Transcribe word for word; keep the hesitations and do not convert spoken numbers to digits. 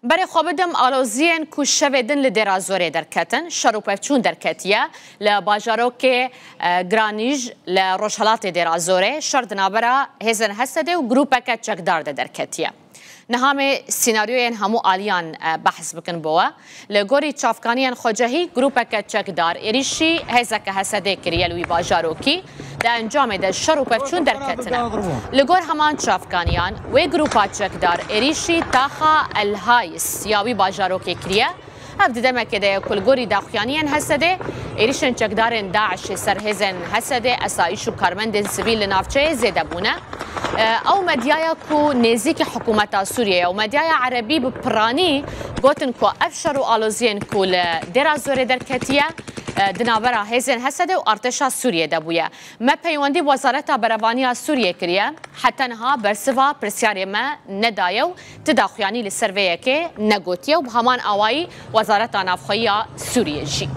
Berê xwe bidim aloziyên ku şevê din li Dêra Zorê derketin, şer û pevçûn derketiye li bajarokê e, Granîj li rojhelatê Dêra Zorê. Şer di navbera hêzên Hesedê û grûpeke çekdar de derketiye. Niha em ê sînaryoyên hemû aliyan e, behs bikin bo we. Li gorî çavkaniyên xwecehî, grûpeke çekdar êrîşî hêzeke Hesedê kiriye li wî bajarokî. Di encamê de şer û pevçûn derketine. Li gor heman çavkaniyan, wê grûpa çekdar êrîşî taxa El Hayis ya wî bajarokê kiriye. Ev di demekê de ye ku li gorî daxuyaniyên Hesedê, êrîşên çekdarên DAIŞê ser hêzên Hesedê, esayîş û karmendên sivîl li navçeyê zêde bûne. E, ew medyaya ku nêzîkî hikûmeta Sûriyê ye û medyaya erebî bi piranî gotin ku ev şer û aloziyên ku li Dêra Zorê derketiye, e, di navbera hêzên Hesedê û artêşa Sûriyê de bûye. Me peywendî bi Wezareta Berevaniya Sûriyê kiriye. Heta niha bersiva pirsyarê me nedaye û ti daxuyanî li ser vê yekê negotiye û bi heman awayî Wezareta Navxweyî ya Sûriyê jî.